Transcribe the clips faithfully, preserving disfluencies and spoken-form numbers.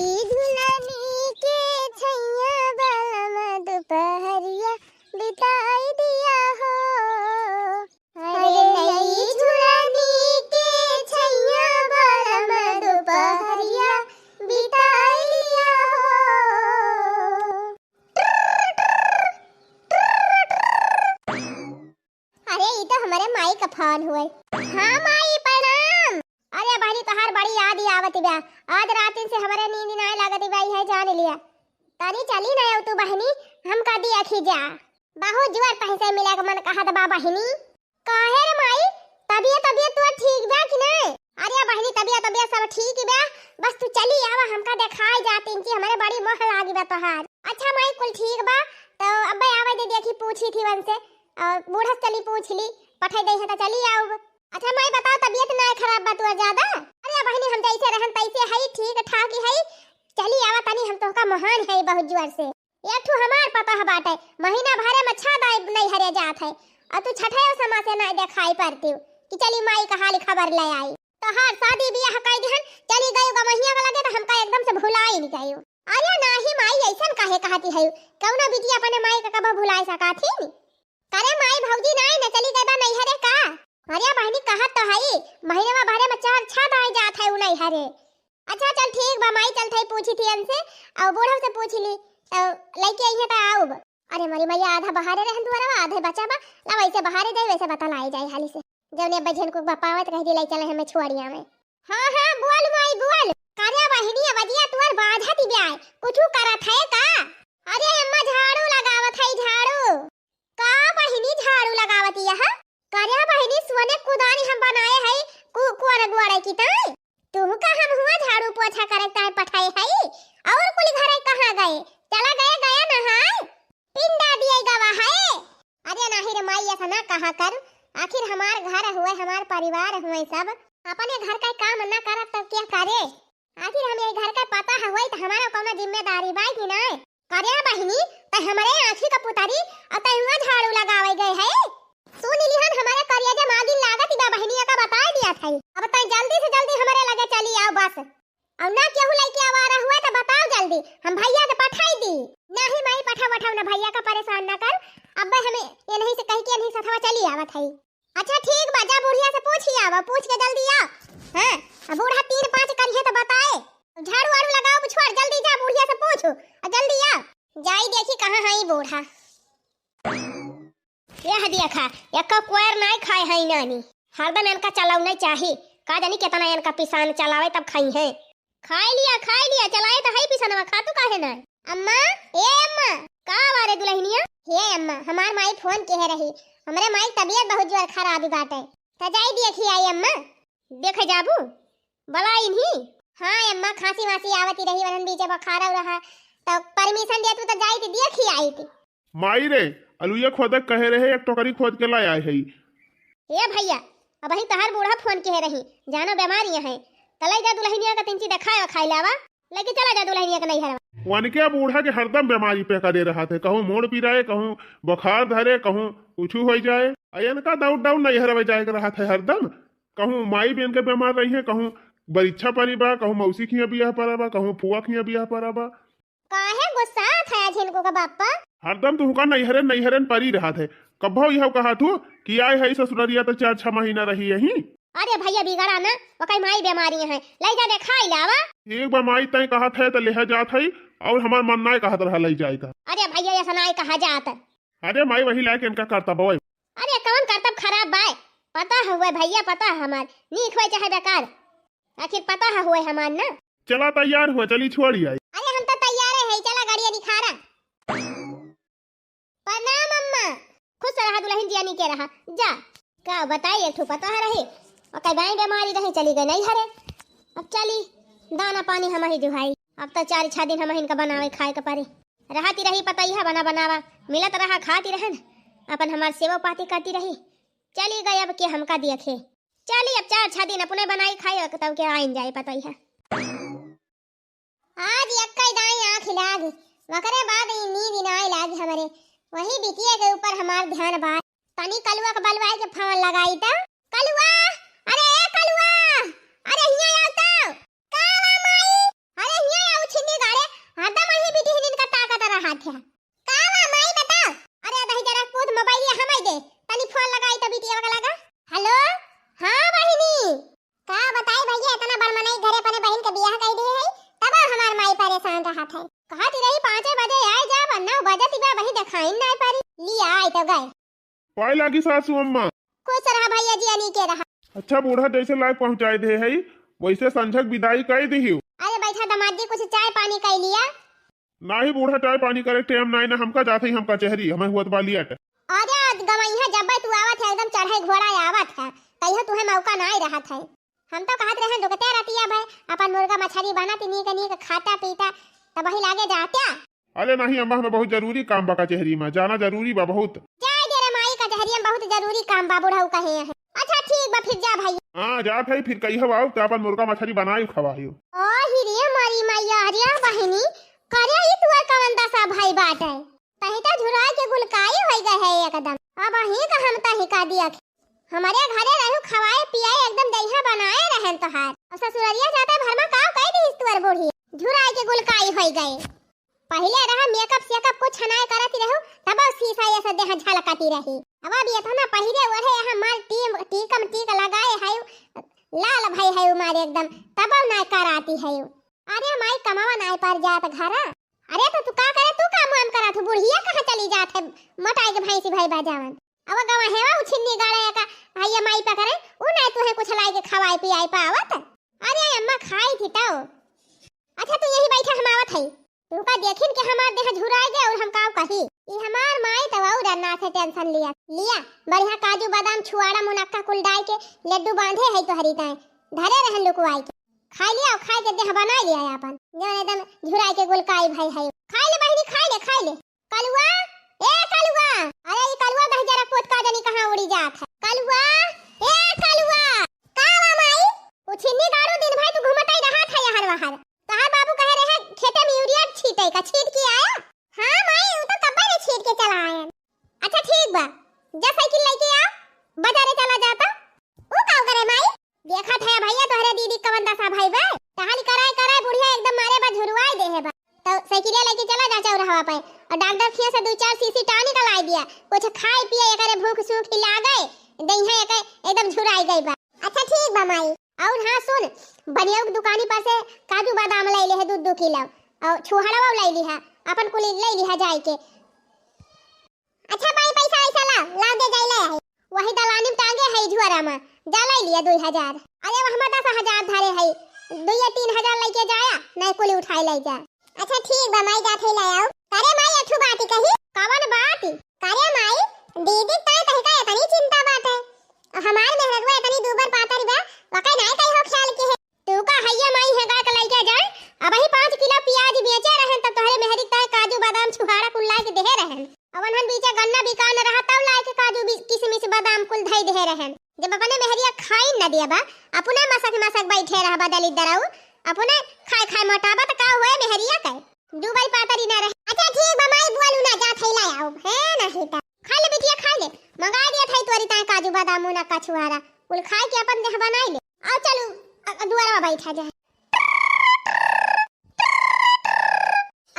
ई झुलनी के छैया बलम दुपहरिया बिताई दिया हो। अरे नई झुलनी के छैया बलम दुपहरिया बिताई दिया हो। अरे, ई तो हमरे माई का फोन हुए। हाँ माई, प्रणाम। अरे बहिनी, तोहार बड़ी याद ही आवत बा। आज रातिन से हमरे नींद नाय लागत बा, इहे जान लिया। तनी चली ना आऊ तू बहिनी, हम कदी अखी जा। बहुत जुआर तहसे मिले के मन कहत बा बहिनी। काहे रे माई, तबियत, तबियत तो ठीक बा कि नहीं? अरे बहिनी, तबियत, तबियत सब ठीक बा, बस तू चली आवा, हमका देखाई जातिन कि हमरे बड़ी मोह लागी बा तोहार। अच्छा माई, कुल ठीक बा, तो अब्बे आवे दे, देखी पूछी थी उनसे, और बूढ़ा से चली पूछ ली, पठाई दे है तो चली आऊ। अच्छा माई बताओ, तबियत ना खराब बा तोहार ज्यादा? अरे बहिनी, हम जैसे रहन तैसे हई, ठीक ठाक ही हई, चली आवा तनी, हम तोहका मोहान है बहुत जुआर से। एक ठो हमार पतोह बाटे, महीना भरे में छह दाई नैहरे जात है, और तू छठे समा से नाय देखाई पड़ती कि चली माई का हाली खबर ले आई। तोहार शादी बियाह कई दिहन, चली गयू गमहिया के लगे तो हमका एकदम से भुलाई नहीं गयू। अरे नाही माई, ऐसन काहे कहती है? कौनो बिटिया अपने माई का कबो भुलाई सका थी? करे माई भौजी नाय न चली गई बा नैहरे का? अरे बहिनी कहत तो हई, महीने में भरे में चार छह दाई जात है उ नैहरे। अच्छा चल ठीक बा माई, चल थई पूछी थी इनसे, और बूढ़ा से पूछ ली, तो लइके आई है तो आउब। अरे मोरी मैया, आधा बहारे रहन दुआरवा, आधे बचा बा, ला वैसे बहारे जाई, वैसे बता लाई जाई हाली से। जौने बजन को बपावत कह दी लाई चले हमें छोड़िया में। हाँ हाँ बोल माई बोल। करे बहिनी, बजिया तुअर बाझत ब्याय, कुछ करत है का? अरे अम्मा झाड़ू लगावत है झाड़ू। का बहिनी झाड़ू लगावत यह? करे बहिनी, सोने कुदानी हम बनाए है कु-, कुआर गुआरे की ताई। तुहू का हम हुआ झाड़ू पोछा करे ताई पठाए है? और कुल घरे कहाँ गए? चला गए गया नहाए? पिंडा दिए गवा है। अरे नाही रे माई, ऐसा ना कहा कर, आखिर हमार घर हुए, हमार परिवार हुए सब, अपने घर का काम ना करब तब क्या करे? आखिर हम ये घर का पतोह हुए तो हमारा कौनो जिम्मेदारी बा कि नाय? करे बहिनी, त हमरे आँखी का पुतरी और तै हुआ झाड़ू लगावे गए है। सुन लिहन, हमारे करिया जब आगिन लागत बा बहिनिया का बताए दिया था। अब तै जल्दी से जल्दी हमारे लगे चली आओ बस। और ना केहू लइके आवारा हुए तो बताओ जल्दी, हम भैया के पठाई दी। नाही माई, पठाओ पठाओ ना, भैया का परेशान ना कर। अब हमें ये नहीं से कह के नहीं सथवा चली आवत है। अच्छा ठीक बा, जा बुढ़िया से पूछी आवा, पूछ के जल्दी आ। हाँ, अब बूढ़ा तीन पाँच करिहे तो बताए। झाड़ू वाड़ू लगाओ, छोड़, जल्दी जा बुढ़िया से पूछ, और जल्दी आ। जाई देखी कहाँ है ई बूढ़ा। यह देखा, एको कोयर नाय खाए है नानी, हरदम इनका चलाऊ नहीं चाही। का जानी कितना इनका पिसान चलावे तब खाई है। खाई लिया, खाई लिया, चलाए तो है पिसनवा, खा तू काहे ना? अम्मा, ए अम्मा। का बारे दुल्हनिया? हे अम्मा, हमार माई फोन किहे रही, हमरे माई तबियत बहुत जोर खराब बाटे, त जाई देखी आई अम्मा। देखे जाबू, बला इन्हीं। हाँ अम्मा, खांसी वांसी आवती रही, वरन बीचे बुखार रहा, तो परमिशन दे तू तो जाई थी देखी आई थी। माई रे, अलुइया खोदक कहे रहे, एक टोकरी खोद के लाय आए हई। ए भैया, अबहीं तहार बूढ़ा फोन किहे रही, जानो बीमारी है, त लइ जा दुल्हनिया का तिनची देखाए खाई लावा, लेके चला जा दुल्हनिया के नैहरवा। वनके बूढ़ा के हरदम बीमारी पे करे रहत है, कहूँ मूड़ पिराए, कहूँ बुखार धरे, कहूँ कुछ होइ जाए। आ इनका दौड़ दौड़ नैहरवा जाए के रहत है हरदम, कहूँ माई बहन के बीमार रही है, कहूँ बरीक्षा परी बा, कहूँ मौसी खिया बियाह परा बा, कहूँ फुआ खिया बियाह परा बा। काहे गुस्सात है झिनको का बापा? हरदम तुहका नैहरे नैहरे परी रहत है। कब्बो इहो कहत हूँ कि आए है ससुररिया तो चार छह महीना रही यहीं। अरे भैया बिगड़ा ना, ओकई माई बीमारी है, लइ जा देखाई लावा। एक बार माई तय कहत है तो लेहे जात है, और हमार मन नाय कहत रहा लइ जाए का। अरे भैया ऐसा नाय कहा जात। अरे माई वही लायक इनका करतब होय। अरे कौन करतब खराब बाय, पता हुए भैया, पता हमार, नीक होय चाहे बेकार, आखिर पता हुए हमार ना। चला तैयार हुआ, चली छोड़ी आई। अरे हम तो तैयार है, चला गाड़िया निखारा। प्रणाम अम्मा। खुश रहा दुल्हन जियानी के रहा। जा, का बताई, एक ठो पतोह रही, ओकर बाई बीमारी रही, चली गई नैहरे। अब चली, दाना पानी हम ही जुहाई। अब तो चार छह दिन हम ही इनका बनावे खाए के पड़ी। रहती रही पतोहिया बना बनावा, मिलत रहा खाती रहन, अपन हमार सेवा पाती करती रही। चली गई अब के हमका देखे। चली अब चार छह दिन अपने बनाई खाई, तब के आइन जाए पतोहिया। आज यक्कई दाई आँख लागी, वकरे बाद ई नींद नाय लागी हमरे। वही बिटिया के ऊपर हमार ध्यान बा। तनी कलुआ के बलवाई के फोन लगाई त। कलुआ, अरे ए कलुआ, अरे हियाँ आओ त। का बा माई? अरे हियाँ आओ, परेशान रहत है। कहत रही पाँचे बजे आए जाब, नौ बजत बा, वही देखाइन नाई परी। लिया आए तो गए। पाए लागी सासू अम्मा। खुश रहा भैया जी, अनी के रहा। अच्छा बूढ़ा, जैसे लायक पहुँचाए दे है, वैसे संझक विदाई कई दिहियो। अरे बैठा दामाद जी, कुछ चाय पानी कई लिया। नाही बूढ़ा, चाय पानी करे टाइम नाही ना, हमका जात ही, हमका चेहरी, हमें हुअत बा लेट। अरे गवैया, जब तू आवत है एकदम चढ़े घोड़ा आवत है, कहियो तुहे मौका नाही रहत है। हम तो कहत रहे दुखते रतिया भय अपन मुर्गा मछरी बनत नीक नीक खाता पीता, तब वही लागे जात्या। अरे नाही अम्मा, हमें बहुत जरूरी काम बा कचहरी में, जाना जरूरी बा बहुत। जाए दे रे माई, कचहरी में बहुत जरूरी काम बा, बुढ़ऊ कहे हैं। अच्छा ठीक बा, फिर जा भाई। हाँ जात है, फिर कहियो आओ तो अपन मुर्गा मछरी बनाई खवाइयो। ओ ही रे मारी मैया, अरे बहिनी, करे ई तुअर कवन दशा भाई बाटे? तही तो झुराई के गुलकाई होई गए है एकदम। अब अही का हम तही का दिया। हमारे घरे रहू खवाए पियाए एकदम दहिया बनाए रहन तोहार। अब ससुररिया जाते भर में काव कई दिहिस तुअर बूढ़ी। झुराई के गुलकाई होई गए। पहिले रहा मेकअप सेकअप कुछ नाय करत रहू, तब अब शीशा ये से देह झलकती रही। अब अब इतना पहिरे ओढ़े यहाँ माल टीम टीकम टीक लगाए है, लाल भई है मारे एकदम, तब अब नाय कराती है। अरे माई कमावा नाय पर जात घरा। अरे तो तू का करे, तू का मुआम करा, तू बुढ़िया कहाँ चली जात है, मोटाई के भैंसी भई बा जावन। अब गवा हेवा उछिन्नी गाड़े का, हइया माई पकड़े, उ नाय तुहे कुछ लाई के खवाई पियाई पावत। अरे अम्मा खाई थी तो। अच्छा तू यही बैठा, हम आवत हई। तुका देखिन के हमार देह झुराई गए और हम काव कही। ई हमार माई तो और अन्ना से टेंशन लिया। लिया, बढ़िया काजू बादाम छुआड़ा मुनक्का कुल डाल के लड्डू बांधे है तोहरी ताए। धरे रहन लुकवाई के। खाई लिया और खाई के देह बनाई लिया है अपन। जवन एकदम झुराई के गुलकाई भई है। खाई ले बहिनी, खाई ले, खाई ले। कलुआ, ए कलुआ, अरे ई कलुआ दही जरा पोत का जानी कहाँ उड़ी जात है। कलुआ, ए कलुआ, का बा माई? उछिन्नी गाड़ू दिन भर तू घूमत ही रहत है यहाँ वहाँ। तोहार बाबू कहे रहे खेते में यूरिया छीटे का, छीट के आया? हाँ माई, उ तो कब्बे में छीट के चला आयन। अच्छा ठीक बा, जा साइकिल लेके आ, बाजारे चला जाता। उ का करे माई? देखत है भैया तोहरे दीदी कवन दशा भई बा। टहल कराए कराए बुढ़िया एकदम मारे बा झुरवाई दे है बा। तो साइकिलिया लेके चला जा चौराहा पे और डॉक्टर खिया से दो चार शीशी टानिक लाई दिया, कुछ खाए पिए, एकरे भूख सूख ही लागे, देहिया एके एकदम झुराई गई बा। अच्छा ठीक बा माई। और हाँ सुन, बनिया के दुकानी पर से काजू बादाम ले ले है दो दो किलो और छुहड़वा ले ली है, अपन कुली ले ली है जाए के। अच्छा माई, पैसा वैसा ला, ला दे जाई ले आई। वही दलानी में टांगे है झुआरा में, जा ले लिया दो हजार। अरे वह में दस हजार धरे है, दो या तीन हजार लेके जाया, नहीं कुली उठाई ले जा। अच्छा ठीक बा माई, जात है ले आओ। करे माई, अठू बात कही। कवन बात? करे माई, दीदी ताई तहका इतनी चिंता बाटे, हमार मेहरगवा इतनी दूबर पातर बा, वकै नहीं कही हो ख्याल के है। तू का हइया माई है गाय के लइके जाए, अबही पाँच किलो पियाज बेचे रहन, तब तोहरे मेहरी के ताई काजू बादाम छुहारा कुल लाए के देहे रहन। अवन हन बीचे गन्ना बिकान रहा, तब लाए के काजू बी-, किशमिश बादाम कुल धई देहे रहन। जब अपने मेहरिया खाई न दिया बा, अपने मसक मसक बैठे रहा बदली दराऊ, अपने खाए खाए मोटाबा त का हुए मेहरिया के? दू बारी पातरी ना रहे। अच्छा ठीक बा माई, बोलू ना, जा थैला आओ, है नहीं त। खा ले बिटिया, खा ले, मंगा दिया था तोरी ताए काजू बादाम मुनक्का छुहारा, कुल खाए के अपन देह बनाई ले। आओ चलू, अ, अ, दुआरा बैठा जाए।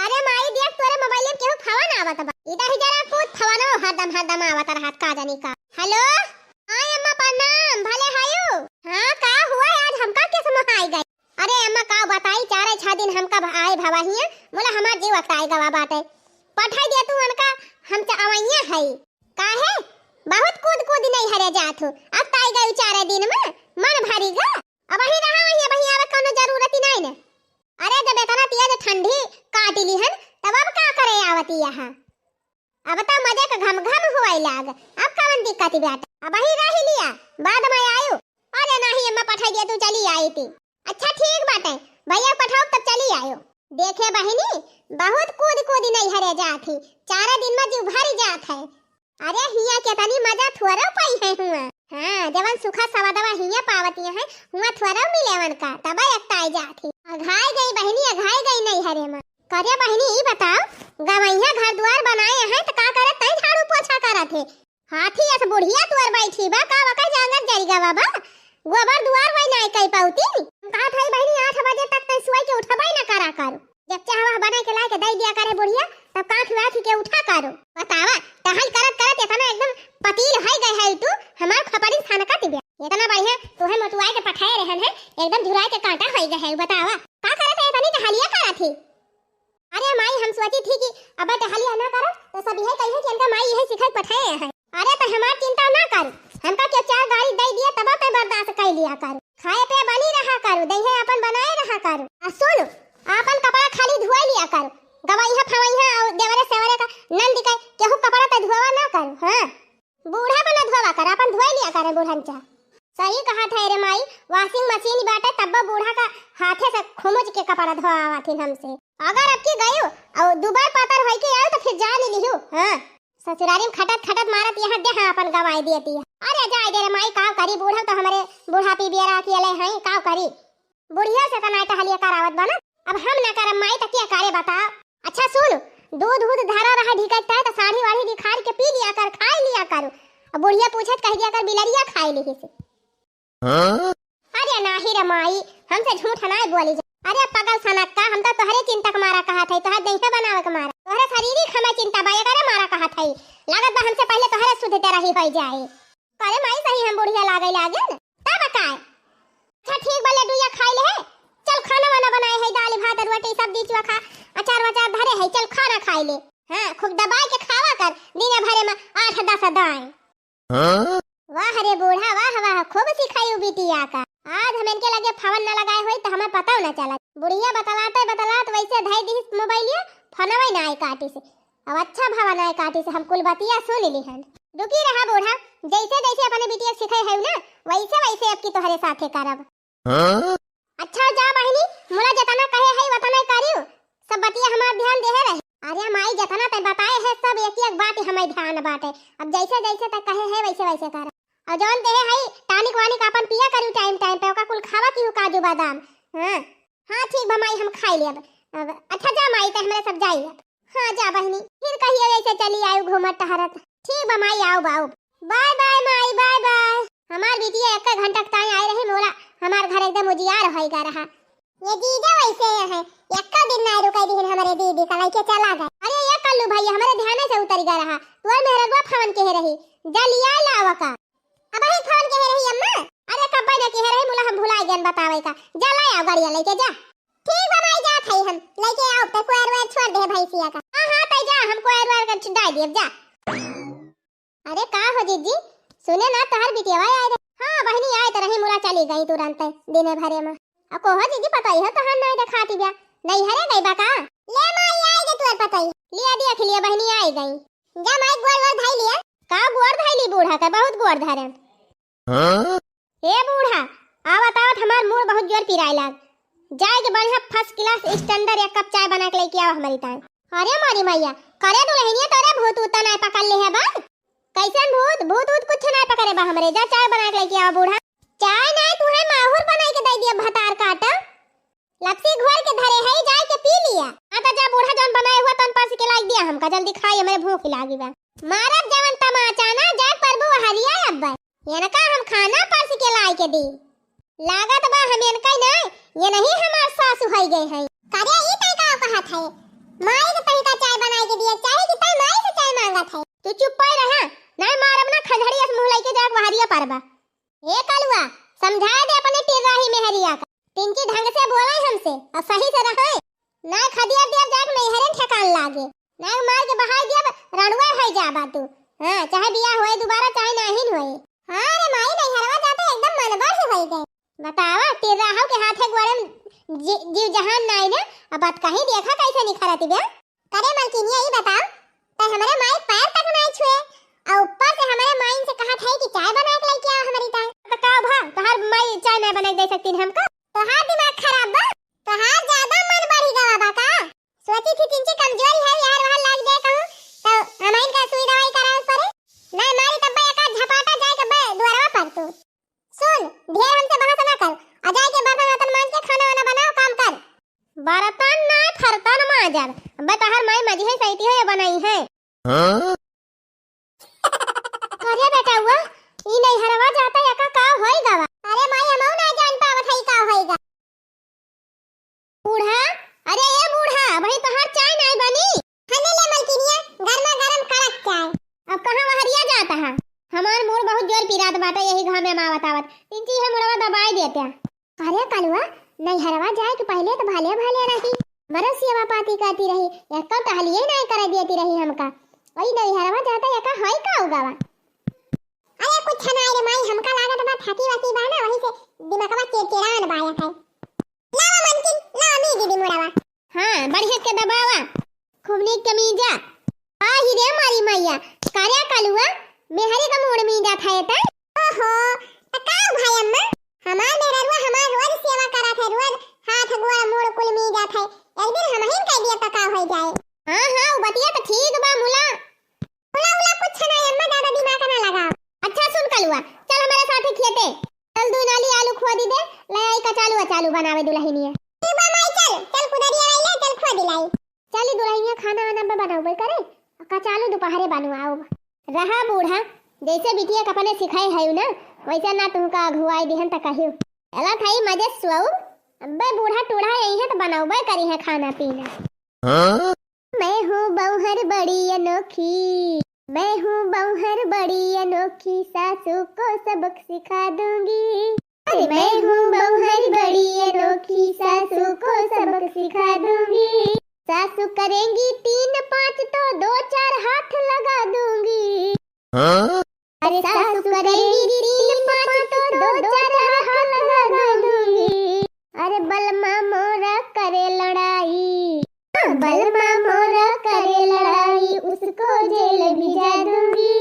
अरे माई देख, तोरे मोबाइल में केहू फोन आवत बा। इधर ही जरा कूद, फोन हरदम हरदम आवत रहत, का जानी का। हेलो, हाँ अम्मा प्रणाम, भले हयू? हाँ का हुआ है, आज हमका किस मुँह आई गई? अरे अम्मा का बताई, चारे छह दिन हमका भ-, आए भवा हिया, बोला हमार जीव अकताए गवा बाटे। पठाई दे तू उनका, हम च-, अवैया हई। काहे? बहुत कूद कूद नहीं हरे जात हो, अकताए गई चारे दिन में, मन भरी गा। अबही रहा वही, अबही आवे कौनो जरूरत ही नहीं ने। अरे जब इतना तेज ठंडी काटी ली हन, तब अब का करे आवती यहाँ? अब तो मजे का घम घम हुआई लाग, अब कवन दिक्कत बाटे? अबही रही लिया, बाद में आयु। अरे नहीं अम्मा, पठाई दिया तू चली आई थी। अच्छा ठीक बाटे, भैया पठाओ तब चली आयो। देखे बहिनी, बहुत कूद कूद नहीं हरे जात ही, चार दिन में जीव भरी जात है। अरे हिया केतनी मजा थोरो पाई है हुआ। हाँ, जवन सुखा सवादवा हिया पावती है, हुआ थोरो मिले वन का, तब अकताई जात ही। अघाई गई बहिनी, अघाई गई नहीं हरे माँ। करे बहिनी, ई बताओ, गवैया घर दुआर बनाए हैं, त का करत तई झाड़ू पोछा करत है? हाथी अस बुढ़िया तुअर बैठी बा, का वकर जांगर जरी गवा बा? गोबर दुआर वही नाय कई पाउती। हम कहत हई बहिनी, आठ बजे तक तई सुई के उठबई ना करा करू। जब चाहवा बनाए के लाए के दई दिया करे बुढ़िया, तब कांख में आँखी के उठा करू। बतावा, टहल करत करत इतना एकदम पतील होई गए है तू, हमार खपरी छनकत बे। इतना बढ़िया तोहे मोटुआए के पठाए रहन है, एकदम झुराए के कांटा होई गए है। बतावा, का करत है इतनी टहलिया करत ही? सोची थी कि अब टहलिया ना करो तो सब यही कही कि इनका माई यही सिखाई पठाए हैं। अरे तो हमार चिंता ना कर, हमका के चार गारी दे दिए तब तो बर्दाश्त कर लिया कर, खाए पे बनी रहा करू, दहिया अपन बनाए रहा करू। आ सुन, आपन कपड़ा खाली धोए लिया करू, गवैया फवैया और देवरे सेवरे का नंद के केहू कपड़ा तो धोवा ना करू। हाँ, बूढ़ा का ना धोवा कर, आपन धोए लिया करे बूढ़न चा। सही कहा था रे माई, washing machine बाटे तब्बो बूढ़ा का हाथे से खुमुच के कपड़ा धोआवा थी हमसे। अगर अब की गयो और दुबर पातर होई के आयो तो फिर जान लिहू। हाँ, ससुरारी में खटत खटत मारत यहाँ देह अपन गवाई दिए ती। अरे जाए दे रे माई, काव करी, बूढ़ा तो हमारे बुढ़ापी बियरा अकेले हैं, काव करी। बुढ़िया से तो नाई टहलिया करावत बना, अब हम ना करब माई तो क्या करे बताओ। अच्छा सुन, दूध दूध धरा रहा ढिकट है तो साढ़ी वाढ़ी निखार के पी लिया कर, खाए लिया करू। अब बुढ़िया पूछत कह दिया कर बिलरिया खाए लिही से। हाँ? अरे नाही रे माई, हमसे झूठ नाई बोली जा। अरे पगल सनक का, हम तो तोहरे चिंता के मारा कहा थे, तोहर देहिया बनावे के मारा, तोहरे शरीर ही हमें चिंता बा, एकरे मारा कहा थे। लागत बा हमसे पहले तोहरे शुद्ध ते रही होई जाए। करे माई सही हम बुढ़िया लागे लागे न, तब काय? अच्छा ठीक बा, लड्डूया खाई ले है, चल खाना वाना बनाए है, दाल भात रोटी सब्जी चोखा अचार वचार धरे है, चल खाना खाई ले। हाँ, खूब दबाए के खावा कर, दिन भरे में आठ दस दाएं। हाँ? वाह रे बूढ़ा, वाह, वाह, खूब सिखाई उ बिटिया का। आज हम इनके लगे फोन न लगाए होई तो हमें पता न चला। बुढ़िया बतलाते बतलात वैसे धई दिहिस मोबाइलिया, फोनवे ना आए काटी से। अब अच्छा भवा ना आए काटी से, हम कुल बतिया सुन लिहन। दुखी रहा बूढ़ा, जैसे जैसे अपने बिटिया सिखाई है ना, वैसे वैसे अब की तोहरे साथे करब। हाँ? अच्छा जा बहिनी, मुला जतना कहे है वतना करियो, सब बतिया हमार ध्यान देहे रहे। अरे माई, जतना ते बताए है सब एक एक बात हमें ध्यान बाटे। अब जैसे जैसे ते कहे है वैसे वैसे कर। और जौन देहे है टॉनिक वानिक अपन पिया करू टाइम टाइम पे, ओका कुल खावा की काजू बादाम। हाँ, हाँ ठीक बा माई, हम खाई लेब। अब अच्छा जा माई, ते हमरे सब जाई अब। हाँ जा बहिनी, फिर कहियो ऐसे चली आयु घूमत टहरत। ठीक बा माई, आउब आउब। बाय बाय माई, बाय बाय। हमार बिटिया एक घंटा के ताई आई रही मोला, हमार घर एकदम उजियार होई गा रहा। ये जीजा वैसे है, एक्का दिन ना रुकाई दिहिन हमरे दीदी का, लइके चला गए। अरे ये कल्लू भैया हमरे ध्यान से उतरी गा रहा, तोर मेहररुआ फोन के रही, जा लिया लावा का। अब ही फोन के रही अम्मा। अरे कब्बे ना के रही मुला, हम भुलाई गन बतावे का। जा लाया गाड़िया लइके जा। ठीक बा माई, जात हई हम, लइके आउब ते कोयर वोयर छोड़ दे भैंसिया का। हाँ हाँ तै जा, हम कोयर वोयर का डाल दिए जा। अरे का हो जीजी, सुने ना तोहर बिटिया आए रहे। हाँ बहिनी आए तो रही मुला, चली गई तुरंत दिने भरे में। अब को हो जीजी पतई हो तोहर नहीं देखाती ब्या, नहीं हरे गई बा का? ले माई आई गे तोर पतई। लिया दिया खिलिया बहिनी आई गई। जा माई गोड़ वोड़ धाई लिया। का गोड़ धाई ली बूढ़ा का, बहुत गोड़ धरे। हाँ? ए बूढ़ा, आवत आवत हमार मूड़ बहुत जोर पिराए लाग। जाए के बढ़िया first class standard एक कप चाय बना के लेके आवा हमरी ताई। अरे मोरी मैया, करे दुल्हनिया तोरे भूत उत नाय पकड़ ले है बा? कैसन भूत? भूत उत कुछ नाय पकड़े बा हमरे। जा चाय बना के लेके आवा बूढ़ा। चाय नाय, तू है माहुर बनाई के दे दिया भतार काटा। लपसी घोर के धरे है, जाए के पी लिया। हाँ तो जा बूढ़ा, जौन बनाए हुआ तन परस के लाग दिया हमका, जल्दी खाई, हमरे भूख लागी बा। मारब जवन तमाचा ना, जाए परबू हरिया अब्बे। इनका हम खाना परस के लाए के दी। लागत बा हम इनका ना, ये नहीं हमार सासु होई गए हैं। करे ई तै का कहत है? माई से तनिका चाय बनाए के दिए, चाहे कि तै माई से चाय मांगत है? तू चुप पाई रहा, नहीं मारब ना खजड़ी अस मुँह लइके जाके बहरिया परबा। ए कलुआ, समझाए दे अपने टिर्राही मेहरिया का। टिंकी ढंग से बोले हमसे, और सही से रहे। ना खदिया दिया जाके नैहरे ठेकान लागे। ना मार के बहाई दिया, रणुआ है जाबा तू। हाँ, चाहे बियाह होए दोबारा, चाहे नाहिन होए। हाँ रे माई, नैहरवा जाते एकदम मनबढ़ होई गए। बतावा, टिर्राहू के हाथे गोड़े में जी-, जीव जहान नाई ना, अब बात कहीं देखा कैसे निखरत बे। करे मलकिनिया, ई बताओ, तै हमरे माई पैर तक नाई छुए, और ऊपर से हमरे माई से कहत है कि चाय बना के लेके आओ हमरी ताई। तो का भा, तोहार माई चाय नहीं बना के दे सकती हमको? तोहार दिमाग खराब बा, तोहार ज्यादा मन बढ़ी गवा बा का? सोची थी तिनची कमजोरी है, यार वहाँ लाग जाए कहूँ, तो हम इनका सुई दवाई करावे पड़े। नहीं मारी तब एक आध झपाटा जाए के बे दुआरवा पर तू। सुन, ढेर हमसे बहस ना कर, आ जाए के बर्तन वर्तन मांज के खाना वाना बनाओ, काम कर। बर्तन ना, फरतन मांजब। अबे तहार माई मजी है, सैती है या बनाई है। हाँ? अरे बेटउआ, ई नैहरवा जाता या का, का होई गवा? अरे माई, हमहू ना जान पावत हई का होई गा। बूढ़ा, अरे ए बूढ़ा, अबही तोहार चाय नाय बनी। हने ले मलकिनिया, गरमा गरम कड़क चाय। अब कहाँ बहरिया जाता है? हमार मूड़ बहुत जोर पिरात बाटे, यही घामे में आवत आवत। तिनची है मुड़वा दबाई देते। अरे कलुआ, नैहरवा जाए के पहले तो भले भले रही। बरस सेवा पाती करती रही, एक्को टहलिए नाहीं करे देती रही हमका। वही नैहरवा जाता एका होई का उगावा। अरे कुछ नाहीं रे माई, हमका लागत बा थकी वकी बा ना, वही से दिमगवा चिड़चिड़ान बा एका। लावा मनकिन, लावा मीज दीदी मुड़वा। हाँ, बढ़िया के दबावा, खूब नीक के मीजा। आही रे मारी मैया, करे कलुआ, मेहरी का मूड़ मीजा था एता। ओहो, त का भाई अम्मा, हमार मेहररुआ हमार रोज सेवा करत है, रोज हाथ गोड़ मूड़ कुल मीजत है। एक दिन हमहिन कह दिया त का होई जाए। हाँ, हाँ, उ बतिया त ठीक बा मुला। मुला उला कुछ ना अम्मा, ज्यादा दिमाग ना लगाओ। अच्छा सुन कलुआ, चल हमारे साथे खेते। चल दू नाली आलू खोदी दे, ले आई कचालू अचालू बनावे दुलहिनिया। ठीक बा माई, चल, चल कुदरिया आई ले, चल खोदी लाई। चली दुलहिनिया खाना वाना बे बनौबे करे, कचालू दोपहरे बनवाओ। रहा बूढ़ा, जैसे बिटिया के अपने सिखाए है ना, वैसे ना तुमका अघुआई दिहन त कहियो। चला थाई मजे सुआऊ, अबे बूढ़ा टूढ़ा यही है त बनौबे करी है खाना पीना। हाँ? मैं हूँ बौहर बड़ी अनोखी, मैं हूँ बौहर बड़ी अनोखी, सासू को सबक सिखा दूंगी। अरे मैं हूँ बौहर बड़ी अनोखी, सासू को सबक सिखा दूंगी। सासू करेंगी तीन पाँच तो दो चार हाथ लगा दूंगी। हाँ? अरे सासू करेंगी तीन पाँच तो दो चार हाथ लगा दूंगी। अरे बलमा मोरा करे लड़ाई, बलमा मोरा करे लड़ाई, उसको जेल भिजा दूंगी।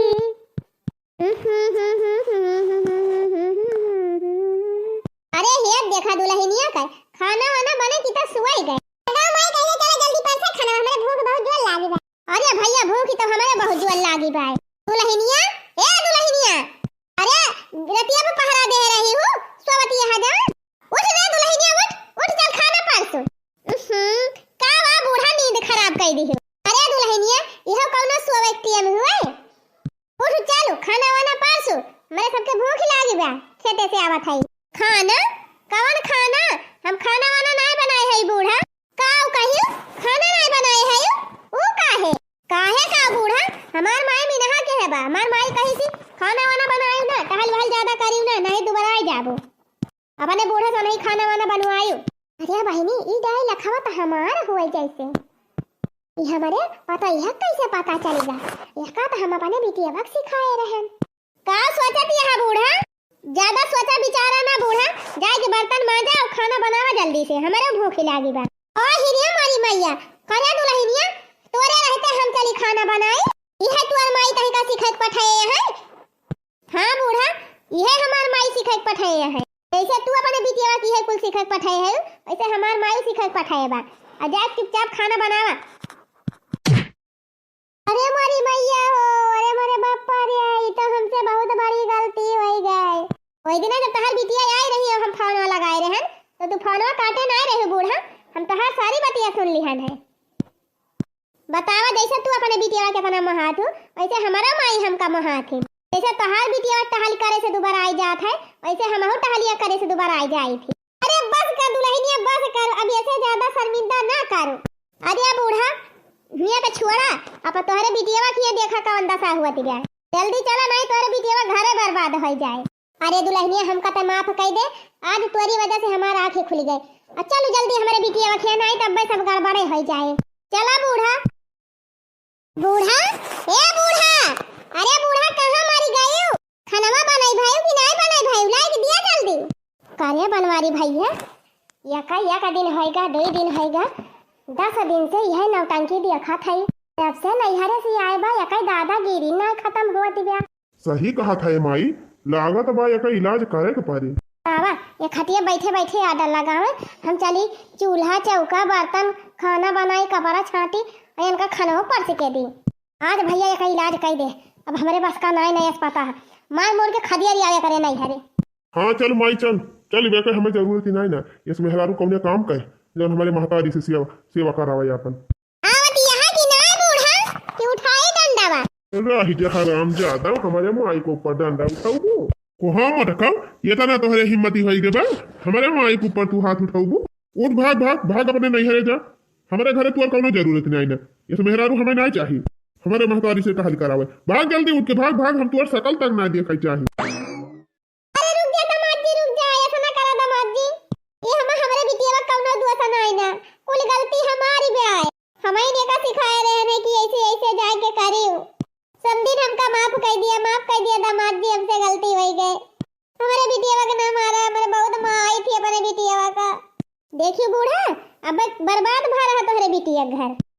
अरे हे देखा दुलहिनिया का खाना वाना बने कि त सुआई गए। गाँव माई कहिए चलो जल्दी परसे खाना, हमरे भूख बहुत जोर लागी बा। अरे भैया भूख तो हमरे बहुत जोर लागी बा। दुलहिनिया, ए दुलहिनिया, अरे रतिया में पहरा दे रही हूँ, सोवत यहाँ जा। उठ रे दुलहिनिया, उठ, उठ, चल खाना परसो। उहुं, का बा बूढ़ा नींद खराब कर दी हो। अरे दुलहिनिया, इहो कौनो सोवे के टेम हुए? उठ चल, खाना वाना परसो, हमरे सबके भूख लागी बा, खेते से आवत हई। खाना? कवन खाना? हम खाना वाना नाय बनाए हई बूढ़ा। का उ कहियो खाना नाय बनाए हई? उ काहे? काहे का बूढ़ा? हमार माई मिनहा के है बा, हमार माई कही सी खाना वाना बनायो ना, टहल वहल ज्यादा करियो ना, नहीं दुबराई जाबो। अपने बूढ़े से नहीं खाना वाना बनवायो। अरे बहिनी, ई डाई लखवा त हमार होए जैसे। ई हमरे पता यह कैसे पता चलेगा? यह का त हम अपने बिटिया बक सिखाए रहन। का सोचत यह बूढ़ा? ज्यादा सोचा विचारा ना बूढ़ा, जाए के बर्तन मांजा और खाना बनावा जल्दी से, हमरे भूख लागी बा। ओ हिरिया मारी मैया, करे दुलहिनिया, तोरे रहते हम चली खाना बनाई। इहे तुअर माई तहिका सिखाए के पठाए है। हाँ बूढ़ा, इहे हमार माई सिखाए के पठाए है। जैसे तू अपने बिटिया की है कुल सिखाए के पठाए है, वैसे हमार माई सिखाए के पठाए बा। आ जा चुपचाप खाना बनावा। अरे मोरी मैया हो, अरे मोरे बापा रे, ई तो हमसे बहुत बड़ी गलती होई गई। वही दिन जब तहार बिटिया आई रही और हम फोनवा लगाए रहन, तो तू फोनवा काटे ना रहे बूढ़ा, हम तहार सारी बतिया सुन लिहन है। बतावा, जैसे तू अपने बिटिया के इतना महात हो, वैसे हमारा माई हमका महात है। जैसे तहार बिटिया टहल करे से दोबारा आई जात है, वैसे हमहू टहलिया करे से दोबारा आई जाई थी। अरे बस कर दुलहिनिया, बस कर, अब ऐसे ज्यादा शर्मिंदा ना करो। अरे बूढ़ा, हिया के छोड़ा, अब तोहरे बिटिया की ये देखा कवन दशा हुआ तिबिया। जल्दी चला, नहीं तोहरे बिटिया घरे बर्बाद हो जाए। अरे दुलहिनिया, हमका त माफ कई दे, आज तोरी वजह से हमार आँखें खुल गए। आ चलो जल्दी हमरे बिटिया के खिया, नाहीं तब सब गड़बड़े हो जाए। चला बूढ़ा। बूढ़ा, ए बूढ़ा, अरे बूढ़ा, कहाँ मारी गयो? खनवा बनाई भाई कि नाहीं बनाई भाई, लाइक दिया जल्दी। करे बनवारी भैया, यका यका दिन होएगा, दो दिन होएगा, दस दिन से यह नौटंकी देखा था। जब से नैहरे से आए बा, यका दादागिरी ना खत्म हुआ दिव्या। सही कहा था ए माई, लागत बा एकर इलाज करे के पड़ी। बाबा, ये खटिया बैठे बैठे आर्डर लगावे, हम चली चूल्हा चौका बर्तन खाना बनाई कपड़ा छाटी और इनका खाना परस के दी। आज भैया एकर इलाज कर दे, अब हमरे बस का नाई नाई अस्पताल है, मार मोर के खदिया रियावे करे नहीं हरे। हाँ चल माई चल, चल बेकर हमें जरूरत ही नहीं ना, इस मेहरारू कौने काम का है जौन हमारे महतारी से सेवा सेवा करावे अपन। आवत यहाँ की नाय बूढ़ा कि उठाई डंडा बा। रह जा हराम ज्यादा, हमारे माई के ऊपर डंडा उठाऊ। कोहा मटकाओ, ये तना तोहरे हिम्मती होई के बा, हमारे माई के ऊपर तू हाथ उठाऊ। उठ भाग भाग भाग अपने नैहरे जा, हमारे घरे तू और कौनो जरूरत नहीं ना, इस मेहरारू हमें नहीं चाहिए, हमारे महतारी से टहल करावे। भाग जल्दी उठ के भाग भाग, हम तोर शकल तक ना देखे चाहिए। अरे रुक जा दामाद जी, रुक जा, ऐसा ना करा दामाद जी। ये हम हमरे बिटिया कौनो दोष नाई ना, कुल गलती हमार। देखियो बूढ़ा, अब बर्बाद भा रहा तोहरे बिटिया के घर।